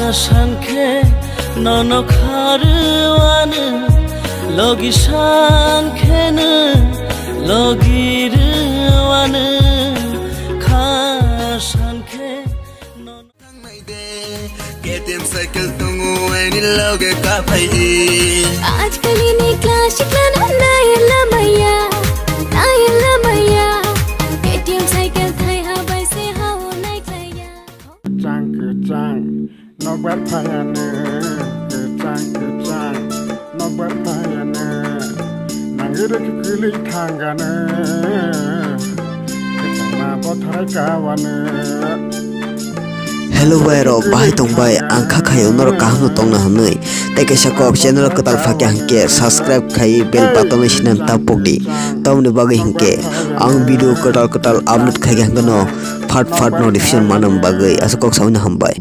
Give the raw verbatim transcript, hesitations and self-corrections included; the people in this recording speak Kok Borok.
Sankhe nono kharwanu, logi sankhenu, logi rwanu, kha sankhe nono. K T M cycle tongo, ani loge kaphai. Ajkal ni classic lano nai lamaya, nai lamaya. K T M cycle thai ha bai se ha o nai khlaiya. Kwchang kwchang nokbar phaiyanw, kwchang kwchang nokbar phaiyanw, nangwi rwkhe kwlwi thangganw, kwchangma botharai kawanw. Hello bai rok, bahai tong bai? Ang kha khaio norok kaham no tongna hwnwi. Tei kaisa kok, channel kwtal phakya hwnkhe subscribe khai bell button no sinan tapok di. Tamoni bagwi hwnkhe ang video kwtal kwtal upload khaikha hwnkhe no phat phat notification manna bagwi. Aswk kok saui no hambai.